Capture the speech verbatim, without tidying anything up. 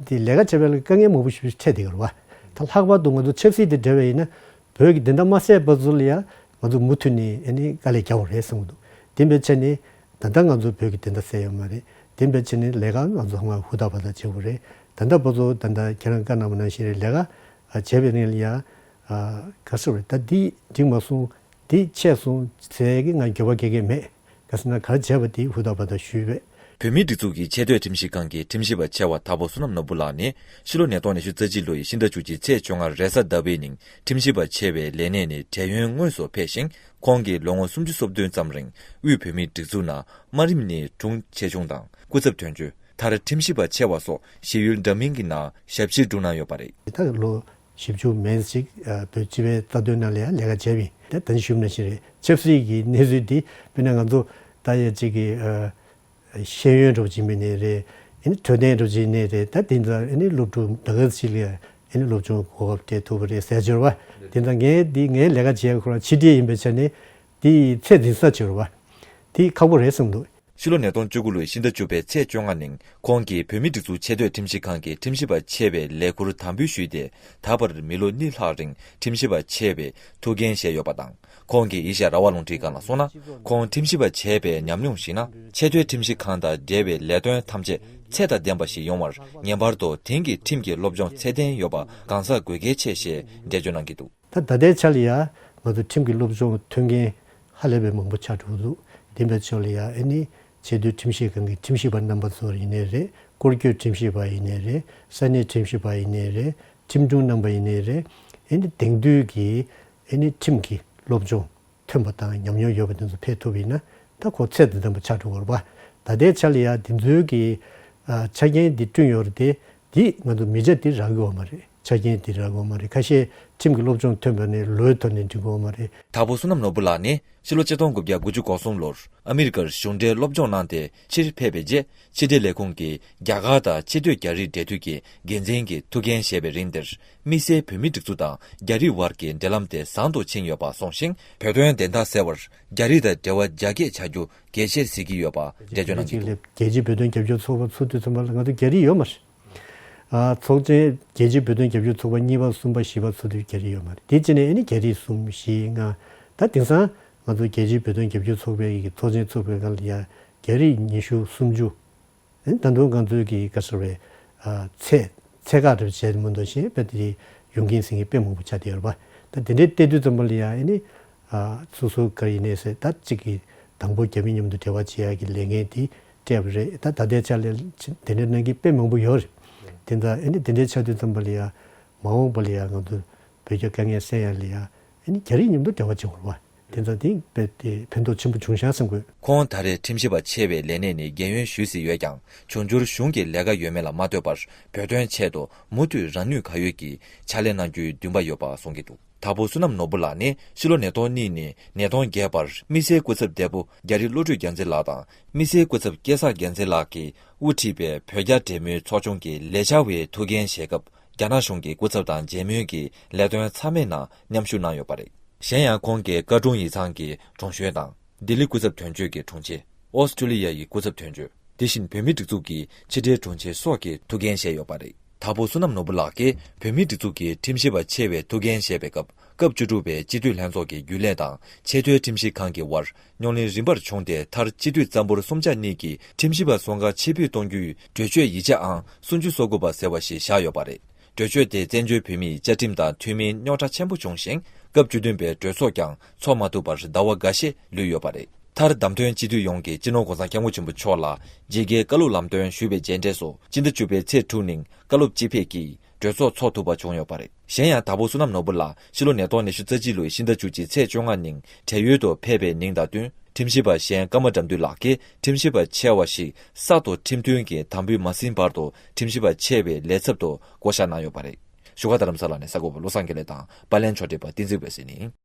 དེ་ལས་ཀ་བྱེད་པའི་ལ་དཀའ་ངལ་མང་པོ་ཞིག་འཕྲད་བསྡད་ཡོད་རེད་བ། ད་ལྷག་པར་དུ་ང་ཚོ་ཆབ་སྲིད་དེ་འབྲེལ་བ་ཡིན་ན་བོད་ཀྱི་བདེན་མཐའ་མ་གསལ་བར་ཚུར་ལ་ཡ་ང་ཚོ་མུ་མཐུད་ནས་ཨ་ནི་དཀའ་ལས་རྒྱག་དགོས་རེད་བསམ་གྱི་འདུག་དེ་འབད་བྱས་ནས་ད་ལྟ་ང་ཚོ་བོད་ཀྱི་བདེན་མཐའ་གསལ་ཡོད་མ་རེད། དེ་འབད་བྱས་ནས་ལས་ཀ་ང་ཚོ་ཚང་མ་ཧུར་ཐག་བར་ཐག་བྱེད་དགོས་རེད། ད་ལྟ་བར་དུ་ད་ལྟ་ཁྱེད་རང་བཀའ་གནང་བ་ནང་བཞིན་རེད། ལས་ཀ་བྱས་པའི་རིང་ལ་ཡ་ག་སོ་རེད། ད་འདི་འགྲིག་མ་སོང་། དེ་ཆད་སོང་ཟེར་གི་ང་འགྱོད་པ་སྐྱེ་གི་མེད། ག་ཟེར་ན་ག་རེ་བྱས་པ་དེ་ཧུར་ཐག་བར་ཐག་ཞུས་པས། བོད་མིའི་སྒྲིག་འཛུགས་ཀྱི་ཆེས་མཐོའི་ཁྲིམས་ཞིབ་ཁང་གི་ཁྲིམས་ཞིབ་པ་ཆེ་བ་དྭགས་པོ་བསོད་ནམས་ནོར་བུ་ལགས་ནི་ཕྱི་ལོ་ཉིས་སྟོང་ཉི་ཤུ་རྩ་གཅིག་ལོའི་ཕྱི་ཟླ་བཅུ་གཅིག་ཚེས་བཅོ་ལྔ་རེས་གཟའ་ཟླ་བའི་ཉིན་ཁྲིམས་ཞིབ་པ་ཆེ་བའི་ལས་གནས་ནས་བྲེལ་ཡོད་དངོས་སུ་ཕེབས་ཤིང་། ཁོང་གིས་ལོ་ངོ་སུམ་ཅུ་སོ་བདུན་ཙམ་རིང་དབུས་བོད་མིའི་སྒྲིག་འཛུགས་ནང་དམའ་རིམ་ནས་དྲུང་ཆེ་ཆུང་དང་སྐུ་ཚབ་དོན་གཅོད། མཐར་ཁྲིམས་ཞིབ་པ་ཆེ་བ་སོགས་ཞི་ཡུལ་འདྲ་མིན་གྱི་ནང་ཞབས་ཕྱི་བསྒྲུབས་གནང་ཡོད་པ་རེད། ད་ལོ་བཞི་བཅུ་མན་ཞིག་བོད་སྤྱི་པའི་རྩ་དོན་ནང་ལ་ཡང་ལས་ཀ་བྱས་པ་ཡིན། ད་ད་ནི་ཞུས་པ་ནང་བཞིན་རེད། ཆབ་སྲིད་ཀྱི་གནས་ཚུལ་འདི་དཔེར་ན་ང་ཚོ་ད་ཡ་གཅིག་གི་ཤེས་ཡོན་འདྲ་བོ་ཅིག་མིན་ནའི་རེད། ཨ་ནི་འཕྲོད་བསྟེན་འདྲ་བོ་ཅིག་ནའི་རེད། ད་དེ་ཚོ་ཨ་ནི་སློབ་ཕྲུག་ད་ག་ཅིག་ལ་ཨ་ནི་སློབ་སྦྱོང་གོ་སྐབས་སྤྲད་ཐུབ་པ་རེད་ཟེར་གྱི་ཡོད་རེད་བ། དེ་ཚོ་ངས་འདི་ངའི་ལས་ཀ་བྱེད་ཡ་ཁོ་རང་ཕྱི་འབྲེལ་ཡིན་པའི་ཆ་ནས་འདི་ཚད་འཛིན་ས་བྱེད་རེད་བ། འདི་ཁག་པོ་རེད་བསམ་འདུག་ཕྱི་ལོ་ཉིས་སྟོང་བཅུ་དགུ་ལོའི་ཕྱི་ཟླ་བཅུ་པའི་ཚེས་བཅོ་ལྔ་ཉིན་ཁོང་གིས་བོད་མིའི་སྒྲིག་འཛུགས་ཆེས་མཐོའི་ཁྲིམས་ཞིབ་ཁང་གི་ཁྲིམས་ཞིབ་པ་ཆེ་བའི་ལས་ཁུར་དམ་འབུལ་ཞུས་ཏེ། ད་བར་མི་ལོ་གཉིས་ལྷག་རིང་ཁྲིམས་ཞིབ་པ་ཆེ་བའི་ཐུགས་འགན་བཞེས་ཡོད་པ་དང་། ཁོང་གིས་ཨེ་ཤ་ཡ་རང་དབང་རླུང་འཕྲིན་ཁང་ལ་གསུངས་ན། ཁོང་ཁྲིམས་ཞིབ་པ་བྱས་པའི་ཉམས་མྱོང་གཞིགས་ན། ཆེས་མཐོའི་ཁྲིམས་ཞིབ་ཁང་དང་འབྲེལ་བའི་ལས་དོན་ཐམས་ཅད་ཚད་དང་ལྡན་པ་ཞིག་ཡོང་བར་ངེས་པར་དུ་དེང་གི་ཁྲིམས་ཀྱི་སློབ་སྦྱོང་ཚད་ལྡན་ཡོད་པ་གང་ཟག་དགོས་གལ་ཆེ་ཞེས་འགྲེལ་བརྗོད་གནང་གི་འདུག་ད་ད་ལྟའི་ཆ་ལ་ཡ་ང་ཚོ་ཁྲིམས་ཀྱི་སློབ་སྦྱོང་ཐོན་མཁན་ཧ་ལས་པའི་མང་པོ་ཆགས་འགྲོ་གི་འདུག་དེ་འབད་ཆོག་ལ་ཡ་ཨ་ནི་ཆེས་མཐོའི་ཁྲིམས་ཞིབ་ཁང་གི་ཁྲིམས་ཞིབ་པ་རྣམ་པ་ཚོ་ཡིན་ནའི་རེད། སྐོར་སྐྱོད་ཁྲིམས་ཞིབ་པ་ཡིན་ནའི་རེད། ས་གནས་ཁྲིམས་ཞིབ་པ་ཡིན་ནའི་རེད། ཁྲིམས་དྲུང་རྣམ་པ་ཡིན་ནའི་རེད། ཨ་ནི་དེང་དུས་ཀྱི་ཨ་ནི་ཁྲིམས་ཀྱི་སློབ་སྦྱོང་ཐོན་པ་དང་ཉམས་མྱོང་ཡོད་པ་དེ་ཚོ་ཕེབས་ཐུབ་པ་ཡིན་ན་ད་ཁོ་ཚད་དང་ལྡན་པ་ཆགས་འགྲོ་གི་རེད་པ། ད་ལྟའི་ཆ་ལ་ཡ་དེ་ཚོའི་གི་ཨ་ཆ་རྐྱེན་འདི་བསྐྲུན་ཡོད་རེད་དེ། འདི་ང་ཚོ་མི་ཆ་འདི་རག་གི་ཡོད་མ་རེད། ཆ་རྐྱེན་འདི་རག་གི་ཡོད་མ་རེད། ཁ་ཤས་ཁྲིམས་ཀྱི་སློབ་སྦྱོང་ཐོན་པ་ནས་ལོའི་ཐོག་ནས་འགྲིག་གི་ཡོད་མ་རེད། དྭགས་པོ་བསོད་ནམས་ནོར་བུ་ལགས་ནི་ཕྱི་ལོ་ཆིག་སྟོང་དགུ་བརྒྱ་དགུ་བཅུ་གོ་གསུམ་ལོར་ཨ་མི་རི་ཀར་གཞུང་འབྲེལ་སློབ་སྦྱོང་གནང་སྟེ་ཕྱིར་ཕེབས་པའི་རྗེས། ཕྱི་འབྲེལ་ལས་ཁུངས་ཀྱིས་རྒྱ་གར་དང་ཕྱི་སྡོད་རྒྱ་རིགས་འབྲེལ་མཐུད་ཀྱི་འགན་འཛིན་གྱི་ཐུགས་འགན་བཞེས་པའི་རིང་དེར། དམིགས་བསལ་བོད་མིའི་སྒྲིག་འཛུགས་དང་རྒྱ་རིགས་དབར་གྱི་འབྲེལ་ལམ་དེ་བཟང་དུ་ཕྱིན་ཡོད་པ་གསུངས་ཤིང་། བོད་དོན་བདེན་མཐའ་གསལ་བར་རྒྱ་རིགས་དང་འབྲེལ་བ་རྒྱ་སྐྱེད་བྱ་རྒྱུ་གལ་ཆེར་གཟིགས་ཀྱི་ཡོད་པ་འགྲེལ་བརྗོད་གནང་གི་འདུག་རྒྱལ་སྤྱིའི་བོད་དོན་རྒྱབ་སྐྱོར་ཚོགས་པ་ཚུགས་དུས་ཙམ་པ་ལ་ང་ཚོ་རྒྱ་རིགས་ཡོད་མ་རེད། ཨ་ཚོགས་ཆེན་རྒྱལ་སྤྱིའི་བོད་དོན་རྒྱབ་སྐྱོར་ཚོགས་པ་གཉིས་པ་གསུམ་པ་བཞི་པ་ཚུགས་དུས་རྒྱ་རིགས་ཡོད་མ་རེད། དེ་རྗེས་ནས་ཨ་ནི་རྒྱ་རིགས་གསུམ་བཞི་ལྔ། ད་དེང་སང་ང་ཚོ་རྒྱལ་སྤྱིའི་བོད་དོན་རྒྱབ་སྐྱོར་ཚོགས་པའི་གི་ཚོགས་ཆེན་ཚོགས་པའི་སྒང་ལ་ཡ་རྒྱ་རིགས་ཉི་ཤུ་སུམ་ཅུ། ཨ་ནི་ད་དུང་ང་ཚོའི་གི་ག་ཟེར་བའི་ཨ་ཚད་ཚད་བཀག་རེ་བྱས་མ་གཏོགས་གཞན་དཔེ་དེ་ཡོང་གིན་ཟིན་གྱི་དཔེ་མང་པོ་ཆགས་བསྡད་ཡོད་རེད་པ། ད་དེ་འདྲའི་བལྟས་དུས་ཙམ་པ་ལ་ཡ་ཨ་ནི་ཨ་སོ་སོ་ག་ཡིན་ནའི་ཟེར་ད་གཅིག་གི་དང་པོ་རྒྱ་མི་མཉམ་དུ་འབྲེལ་བ་བྱེད་ཡག་གི་ལས་འགན་དེ་སྤྲད་པ་རེད། ད་ད་ལྟའི་ཆ་ལ་དེ་འདྲའི་གནང་གི་དཔེ་མང་པོ་ཡོད་རེད། དེ་ཚོ་ཨ་ནི་དེ་འདྲའི་ཆགས་དུས་ཙམ་པ་ལ་ཡ་མ་འོངས་པ་ལ་ཡ་ང་ཚོ་བོད་རྒྱ་དཀའ་ངལ་སེལ་ཡག་ལ་ཡ་ཨ་ནི་རྒྱ་རིགས་མཉམ་དུ་འབྲེལ་བ་བྱེད་དགོས་རེད་པ། དེ་ཚོ་དེ་དཔེ་དེ་ཕན་ཐོགས་ཆེན་པོ་བྱུང་ཤག་བསམ་གི། ཁོང་ད་རེས་ཁྲིམས་ཞིབ་པ་ཆེ་བའི་ལས་གནས་ནས་རྒས་ཡོལ་ཞུས་ཟིན་ཡོད་ཀྱང་། འབྱུང་འགྱུར་གཞུང་གི་ལས་ཀ་ཡོད་མེད་ལ་མ་ལྟོས་པར་བོད་དོན་ཆེད་དུ་མུ་མཐུད་རང་ནུས་གང་ཡོད་ཀྱིས་ཕྱག་ལས་གནང་རྒྱུའི་འདུན་པ་ཡོད་པ་གསུང་གི་འདུག་དྭགས་པོ་བསོད་ནམས་ནོར་བུ་ལགས་ནི་ཕྱི་ལོ་ཉིས་སྟོང་གཉིས་ནས་ཉིས་སྟོང་བརྒྱད་བར་དམིགས་བསལ་སྐུ་ཚབ་བདེ་པོ་རྒྱ་རི་བློ་གྲོས་རྒྱལ་མཚན་ལགས་དང་། དམིགས་བསལ་སྐུ་ཚབ་སྐལ་བཟང་རྒྱལ་མཚན་ལགས་ཀྱིས་དབུ་ཁྲིད་པའི་བོད་རྒྱ་འབྲེལ་མོལ་ཚོགས་ཆུང་གི་ལས་བྱ་བའི་ཐུགས་འགན་བཞེས་སྐབས། རྒྱ་ནག་གཞུང་གི་སྐུ་ཚབ་དང་མཇལ་མོལ་གྱི་ལས་དོན་ཚང་མའི་ནང་མཉམ་ཞུགས་གནང་ཡོད་པ་རེད། གཞན་ཡང་ཁོང་གིས་བཀའ་དྲུང་ཡིག་ཚང་གི་དྲུང་གཞོན་དང་། ལྡི་ལི་སྐུ་ཚབ་དོན་གཅོད་ཀྱི་དྲུང་ཆེ། ཨོ་སི་ཀྲུ་ལི་ཡ་ཡི་སྐུ་ཚབ་དོན་གཅོད། དེ་བཞིན་བོད་མིའི་སྒྲིག་འཛུགས་ཀྱི་ཕྱི་དྲིལ་དྲུང་ཆེ་སོགས་ཀྱི་ཐུགས་འགན་བཞེས་ཡོད་པ་རེད། དྭགས་པོ་བསོད་ནམས་ནོར་བུ་ལགས་ཀྱིས་བོད་མིའི་སྒྲིག་འཛུགས་ཀྱི་ཁྲིམས་ཞིབ་པ་ཆེ་བའི་ཐུགས་འགན་བཞེས་པའི་སྐབས། སྐབས་བཅུ་དྲུག་པའི་སྤྱི་འཐུས་ལྷན་ཚོགས་ཀྱི་རྒྱུན་ལས་དང་ཆེས་མཐོའི་ཁྲིམས་ཞིབ་ཁང་གི་དབར་རྙོག་གླེང་རིམ་པར་བྱུང་སྟེ། མཐར་སྤྱི་འཐུས་གཙང་པོར་གསུམ་ཆ་གཉིས་ཀྱིས་ཁྲིམས་ཞིབ་པ་སོ་འགའ་ཕྱིར་འབུད་གཏོང་རྒྱུའི་གྲོས་ཆོད་ཡིག་ཆ་ཨང་སུམ་ཅུ་སོ་དགུ་པ་ཟེར་བ་ཞིག་བཞག་ཡོད་པ་རེད། གྲོས་ཆོད་དེ་བཙན་བྱོལ་བོད་མིའི་བཅའ་ཁྲིམས་དང་མཐུན་མིན་རྙོག་དྲ་ཆེན་པོ་བྱུང་ཞིང་། སྐབས་བཅུ་བདུན་པའི་གྲོས་ཚོགས་ཀྱང་ཚོགས་མ་ཐུབ་པར་ཟླ་བ་འགའ་ཤས་ལུས་ཡོད་པ་རེད། མཐར་བདམས་ཐོན་སྤྱི་འཐུས་ཡོངས་ཀྱིས་སྤྱི་ནོར་༸གོང་ས་༸སྐྱབས་མགོན་ཆེན་པོ་མཆོག་ལ་ཇི་སྐད་བཀའ་སློབ་ལམ་སྟོན་ཞུས་པའི་རྗེས་འབྲས་སུ། སྤྱི་ཟླ་བཅུ་པའི་ཚེས་དྲུག་ཉིན་བཀའ་སློབ་སྤྱི་ཕེབས་ཀྱིས་གྲོས་ཚོགས་ཚོགས་ཐུབ་པ་བྱུང་ཡོད་པ་རེད། གཞན་ཡང་། དྭགས་པོ་བསོད་ནམས་ནོར་བུ་ལགས་ཕྱི་ལོ་ཉིས་སྟོང་ཉི་ཤུ་རྩ་གཅིག་ལོའི་ཕྱི་ཟླ་བཅུ་གཅིག་ཚེས་བཅོ་ལྔ་ཉིན་བྲན་གཡོལ་དུ་ཕེབས་པའི་ཉིན་དང་བསྟུན། ཁྲིམས་ཞིབ་པ་གཞན་ཀརྨ་དགྲ་འདུལ་ལགས་ཀྱིས་ཁྲིམས་ཞིབ་པ་ཆེ་བ་ཞིག་གསར་དུ་ཁྲིམས་མཐུན་གྱི་དམ་འབུལ་མ་ཟིན་བར་དུ་ཁྲིམས་ཞིབ་པ་ཆེ་བའི་ལས་ཚབ་ཏུ་བསྐོ་གཞག་གནང་ཡོད་པ་རེད། བཞུགས་སྒར་རྡ་རམ་ས་ལ་ནས་གསར་འགོད་པ་བློ་བཟང་དགེ་ལེགས་དང་། པར་ལེན་ཕྱོགས་སྒྲིག་པ་བསྟན་འཛིན་འོད་ཟེར་ཡིན།